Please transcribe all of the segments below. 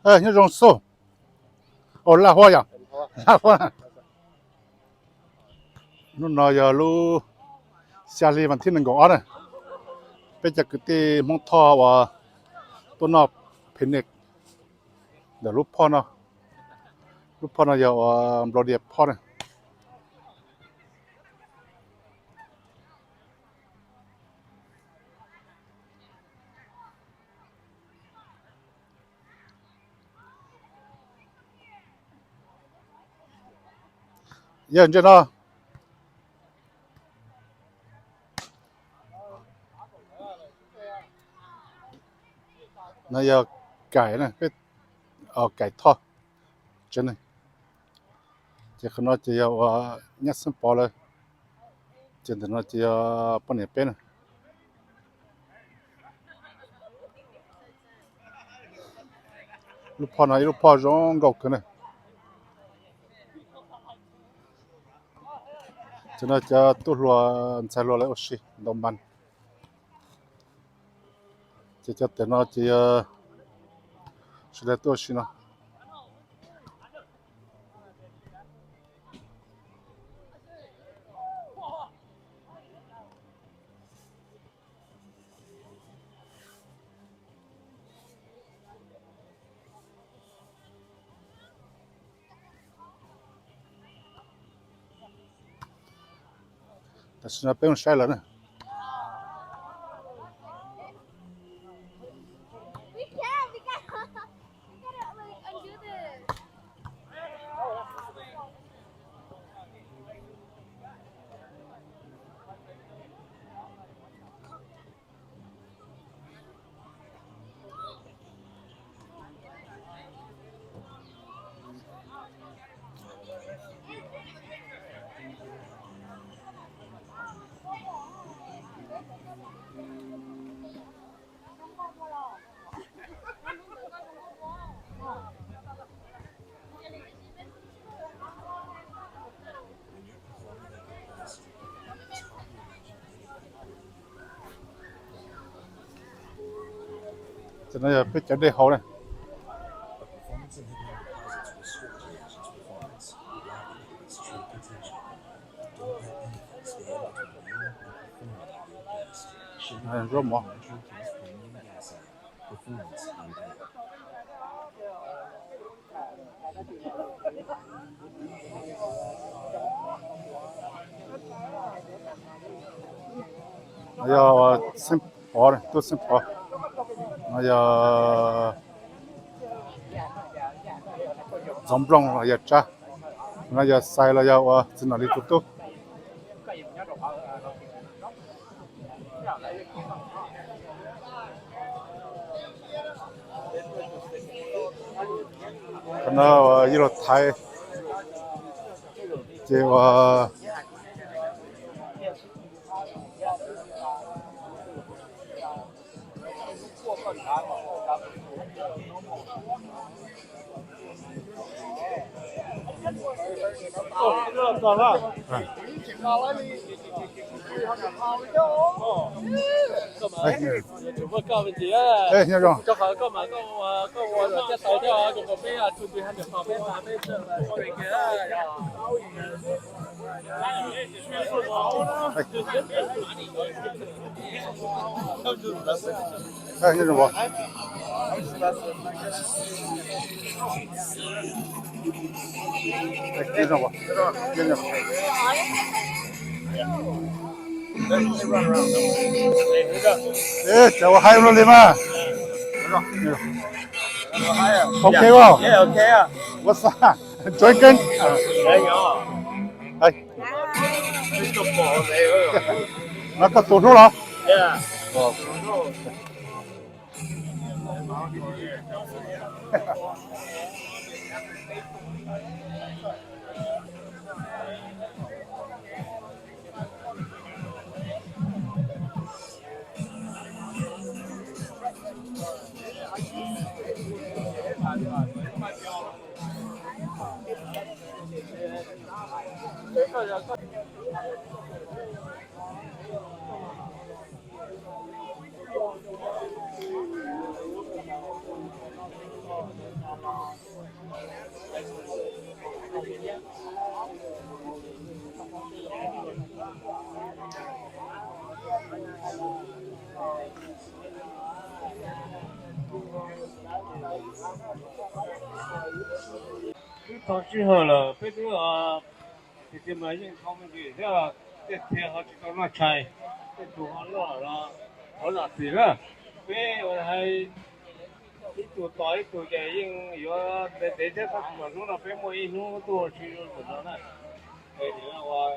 Nyob zoo xwb. Laj Huab yom? Laj Huab. Hnub no yog lub xya hli vas thib nees nkaum ob na. Peb cov kwv tij Hmoob Thoj uas tuaj noj picnic ntawm lub phoj no. Lub phoj no yog uas Nplos Dias phoj na. Yog ntsia no. No yog Kaim, Kaim Thoj tsev neeg. Ces qhov no ces yog uas Nyab Xeeb Pov lawv. Ces ntawm no ces yog poj niam peb na. Lub phoj no ib lub phoj zoo nkauj kawg na. Ces no cov tub hluas ntxhais hluas lawv ua si ntau npas. Ces cov ntawm no ces yog sawv daws tuaj ua si no. Tam sim no peb mus saib lawv na. Ces no yog peb cov dej haus na. Zaub mov. No yog Xeeb Pov, tub Xeeb Pov. No yog Ntxoov Nplooj los yog Tsab. No yog Xais los yog ua Txiv Nom Lis tus tub. Qhov no ua Yij Laug Thaiv, ces ua Nyob zoo. Cov ua haib luaj li mas. Ok không? What's up? Drinking? No koj tus hlub los? Tau sij hawm lawm peb twb tiag tiag mas yeej tau me ntsis thiab, tej txhia ho tsis tau noj tshais, tej tug ho loj los thov zam txim na. Peb hais ib tug tos ib tug ces yeej yuav ntev ntev thiab, tab sis mas hnub no peb muaj ib hnub tuaj ua si rau ntawm no na. Es nim no uas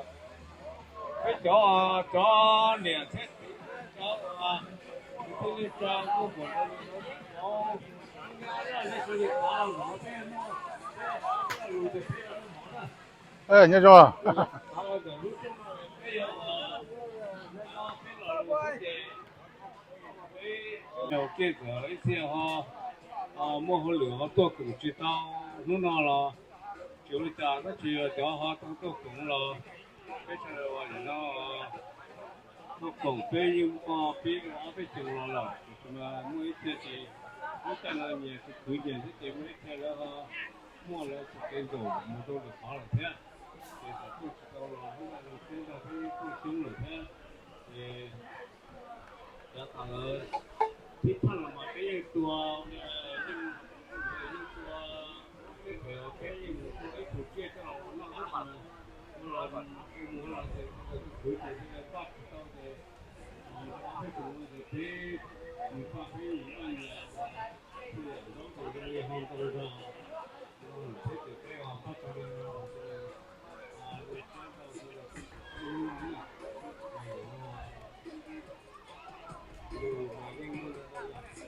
peb cov, cov niam thiab txiv, cov uas kwv tij neej tsa tuaj koom rau li no, cov nyab laj nej sawv daws thov los peb muaj, peb thov lus ces peb los mov na. Nyob zoo. Thov ntawm lub rooj no peb yuav, peb los lus ces peb ua kiag kom ib txhia ho muaj hauj lwm ho tuaj koom tsis tau hnub no los tsis ua li cas, tab sis cov ho tau tuaj koom los peb sawv daws ua li no tuaj koom peb yeej muaj pib ob peb xyoos los lawm, tab sis mas muaj ib txhia ces lub caij no nyias khwv nyias xwb ces muaj ib txhia lawv ho muaj lawv txhais tes nkaum mus rau lwm qhov lawm thiab. Ces thaum tuaj tsis tau los hnub no zoo siab ntau peb tuaj coob lawm thiab. Ces cov thaum lawv pib phaj los mas peb yeej tua, yeej, yeej tua, peb yeej mus tua ib tug tsiaj coj los noj ib tug, ua los mus los ces tus khwv ces nws paj tsis tau ces peb tus no ces peb, nws paj peb nyias noj nyias, peb yam ntaub tus zoo li ho ntau zog, peb ces peb ho paj tau li no, ua siab ntau sawv daws peb tus peb lub no na. Lus mas yeej muaj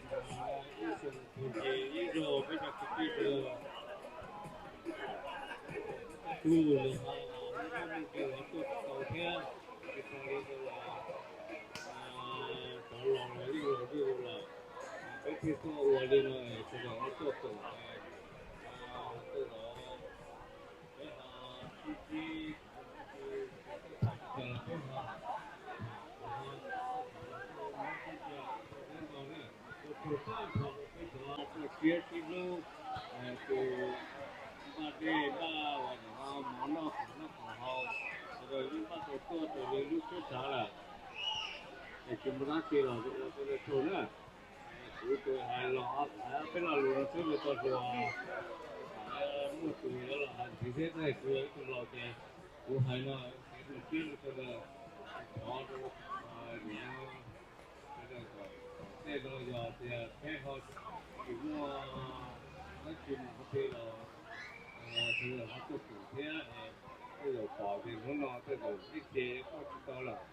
ntau yam, ib xyoo tug ces ib zaug peb cov kwv tij sawv daws tug los ho muaj muaj nqis los tuaj tsis tau thiab, tsis tau li ntawd los cov laus los yeej laus zuj zus lawm. Peb thiaj tuaj ua li no sawv daws ho tuaj koom, tej zaum peb ho sib ntsib, peb ho tham, peb ho tham, peb ho sib ntsib, peb ho ua tsaug tag nrho rau peb cov tuaj siab sib hlub, tus npaj dej npaj uas nim no mov noj, khoom noj khoom haus, sawv daws yeej npaj tau tuaj raws li lub siab xav lawm. Es tsis muaj dab tsi los ua sawv daws tsaug na. Kuv tus hais los hais peb lo lus no xwb rau tau hluas, muaj tus yuav los hais ntxiv thiab, tab sis kuv yog ib tug laus ces kuv hais no kev zoo siab rau sawv daws, thov rau niam sawv daws kom tej no yog tias peb ho tsis muaj dab tsi mus qhov twg los sawv daws ho tuaj koom thiab. Tej zaum pom tias hnub no tej zaum ib ce tuaj tsis tau lawm,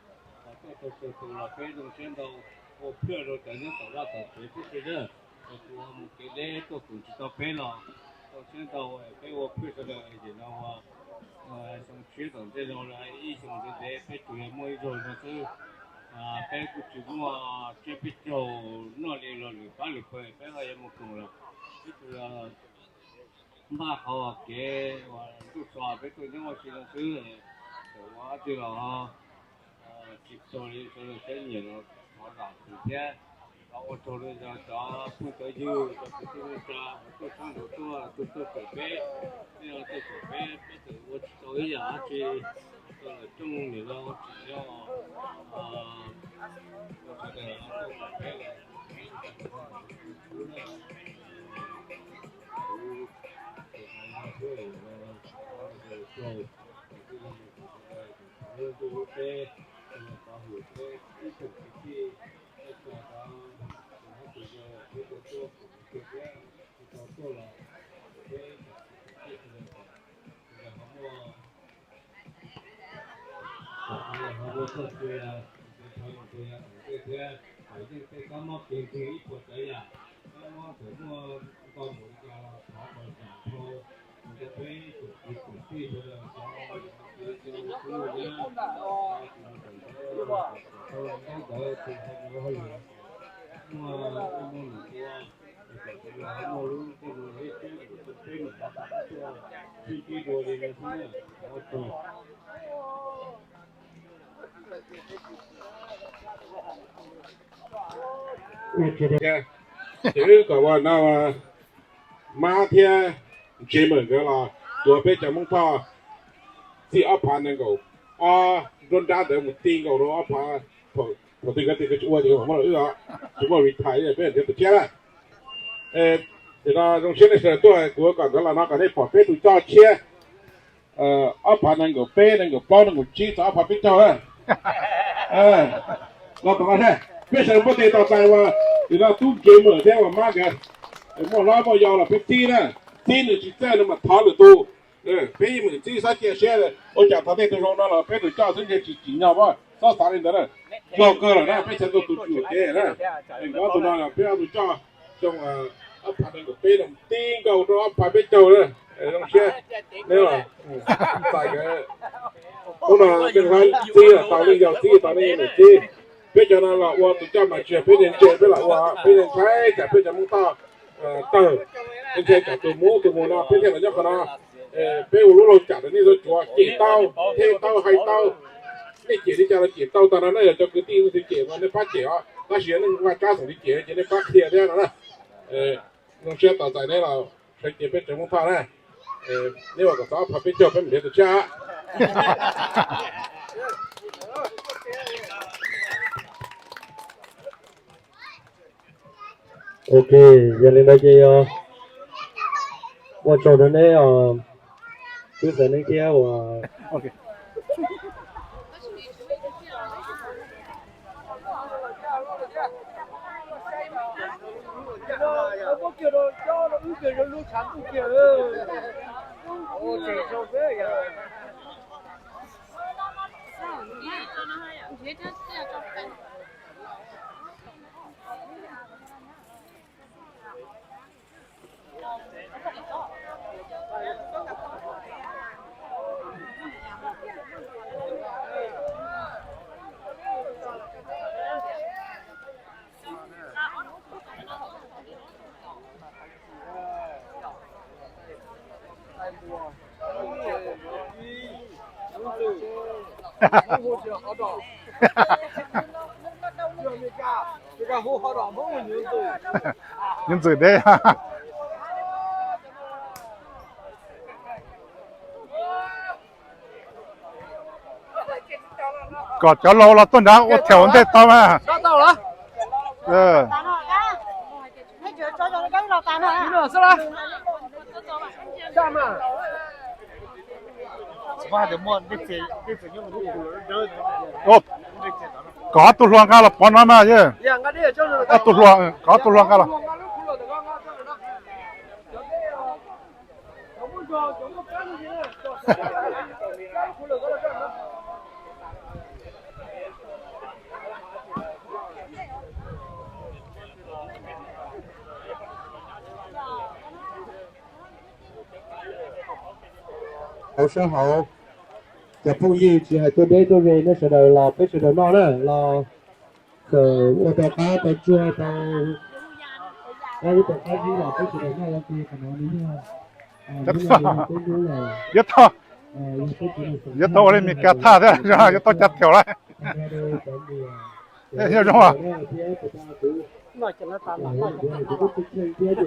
ho tuaj tau txhua tus los peb zoo siab ntau, ua phwj rau cov nyob tom vaj tom tsev tib si na. Kuv ho mus kev deb tuaj koom tsis tau peb los zoo siab ntau, peb ua phwj sawv daws ces no ua xyoo tshiab tom ntej no ib xyoo ntev ntev peb tsuas yog muaj ib zaug no xwb. Peb kuj tsis muaj tsiab peb caug noj li los lwm pab lwm pawg peb ho yuav mus koom lawm. Peb tsuas yog npaj qhov kev uas ntuj tso peb tuaj nyob ua si no xwb. Txawm ua dab tsi los ho tsis txog li sawv daws siab nyiam los thov zam txim thiab. Thov ua tsaug rau cov phooj cov ywg, cov kwv tij neej tsa uas tuaj sab nraud tuaj, tuaj tuaj koom peb, nej tuaj koom peb, peb txawm ua tsis tau ib yam dab tsi rau lawm rooj nim no tsis yog, ua sawv daws tuaj koom peb los kuv tus hais no xwb, thov ua tsaug rau kwv tij neej tsa sawv daws, thov lub ntuj lub teb sawv daws pov hwm peb ib tsoom kwv tij neej tsa, cov tus hlob tus yau peb tau tuaj koom kiag thiab tsis tau tuaj los peb tsoom kwv tij sawv daws kom sawv daws ho muaj, kom sawv daws ho muaj txoj sia, kev thov mus rau yav tom ntej thiab kom yeej tej kab mob kev nkeeg ib puas tsav yam, kab mob txawm muaj ntau npaum li cas los thov kom zam dhau mus rau peb tsoom kwv tsoom tij sawv daws, cov yau cov ntxhais, tus ntawd, tus ntawd, tus ntawd, tus ntawd, muaj, muaj num ua, kom sawv daws ho muaj lub ntuj lub teb, peb mus rau tuaj sib ntsib dua li no xwb na. Ua tsaug. Ces wb kom ua no, Mab thiab James nkawd los tuav peb cov Hmoob Thoj txij ob phav nees nkaum ob nruab nrab ntawd mus ti nkaus rau ob phav, thaum twg nkawd tias nkawd tsis ua ces muab los wb os, tsis muaj retire peb nrhiav tus tshiab na. Zoo siab nej sawv daws tuaj, kuv kom nkawd los no kom nej pom peb tus coj tshiab. Ob phav nees nkaum peb, nees nkaum plaub, nees nkaum tsib, txog ob phav peb caug na. Los tom no, peb sawv daws npuaj tes tos txais uas nim no tub James thiab uas mab nkawd muaj hlob muaj yau los peb txib na. Txib nws tsis txawj nws mam thov lwm tus. Peb yeej meem txib, txhob cia siab ua cas thov tej tus zoo no los peb tus coj xwb ntshe tsis tsim nyog, txhob xav li ntawd na. Zoo kawg lawm na, peb txhais tau tus tswm kev na. Nkawd ob tug no peb ob tug coj xyoo ob phav nees nkaum peb no tib nkaus rau ob phav peb caug na. Zoo siab. Txais nkawd, hnub no nej txib tau, leej yau txib tau, nej yeej meem txib. Peb cov no los ua tus coj mas tsis yog peb ntse, peb los ua peb ntshai tsam peb cov Hmoob Thoj tawg, ntshai tsam tus mus tus mus no peb thiaj los nyob qhov no. Peb ua lub laug cam rau nej txhua txhua, cem tau, them tau, hais tau. Nej cem li cas los cem tau tag no na, yog cov kwv tij leej twg cem mas nej pab cem os, tab sis yog nej ua tsab xeem li cem ces nej pab qhia thiab no na. Zoo siab tos txais neb los sawv cev peb tsev Hmoob Thoj na. Neb ua kom txog ob phav peb caug peb mam nrhiav tus tshiab. Ok, yog li ntawd ces ua tsaug rau neb os, tub xeem neeb thiab uas Nyob ntxwm deb. Kom cov laus los tuaj nrad ua thaum ntej tau mas. Kom ob tug hluas nqa los pov no mas yog. Ob tug hluas, kom ob tug hluas nqa los. Hauv sab hauv, cov phooj ywg tsis hais tuaj deb tuaj ze, nej sawv daws los peb sawv daws noj na, los txawm ua tau qab tau tsuag tau qab ub tau qab zib los peb sawv daws noj ua ke, qhov no nws yog, yuav tau ua li Mes Kas thaj thiab, yuav tau cav theem lawm.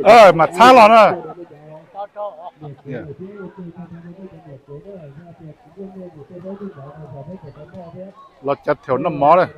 Zoo mas txhab los na. Los cav theem noj mov lawm.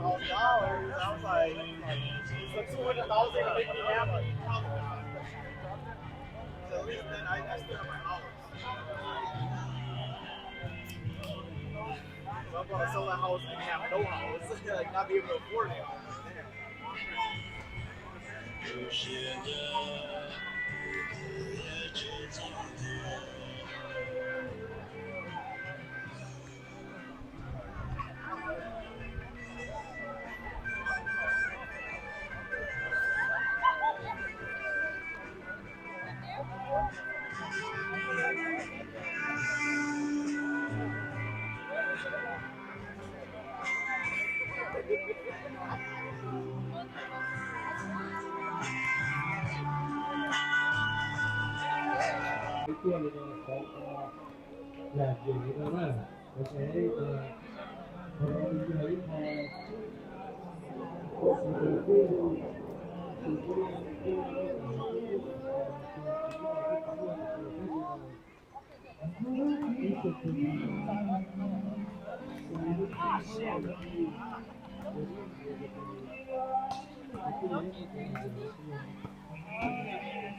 Thousand dollars. I was like, it's like two hundred thousand to make me have a house. So at least then I, I still have my house. So I'm gonna sell that house and have no house, like, not be able to afford it.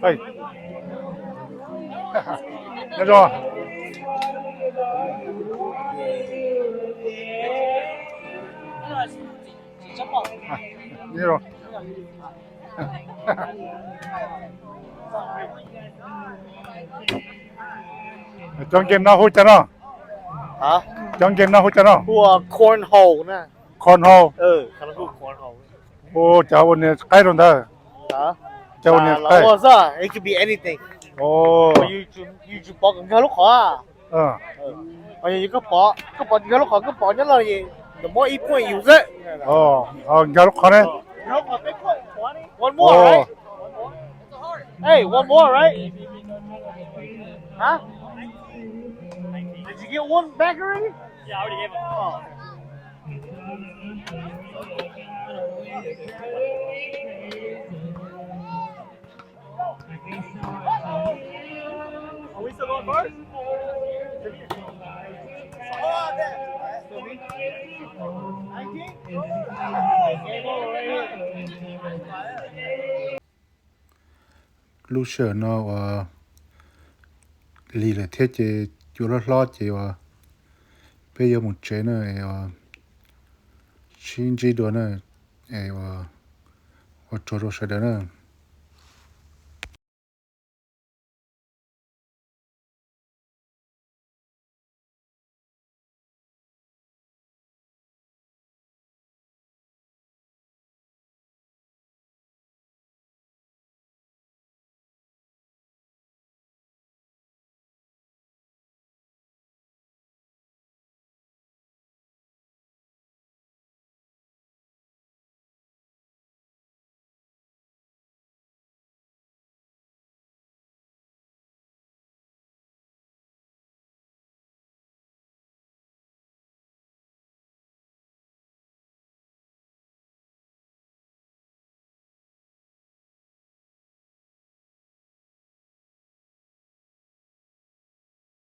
Ê, nyob zoo. Nyob zoo. Cov game no hu cas no? Cov game no hu cas no? Hu ua cornhole na. Cornhole. Hu cov ua niam qaib rau ntawd. Cov ua niam qaib. It could be anything. Yus tsis pom kom nkag lub qhov. Yog koj pom, koj pom nkag lub qhov, koj pom nyob los, the more it point yus xwb. Nkag lub qhov ne. One more, right? Hey, one more, right? Huh? Did you get one back already? Yeah, I already gave him. Oh. Are we still going first? Oh, okay. Nineteen? Lub sij hawm no uas lig lawm thiab ces cua hlob hlob ces uas peb yuav mus tsev na, es uas sib ntsib dua na, es uas ua tsaug rau sawv daws na.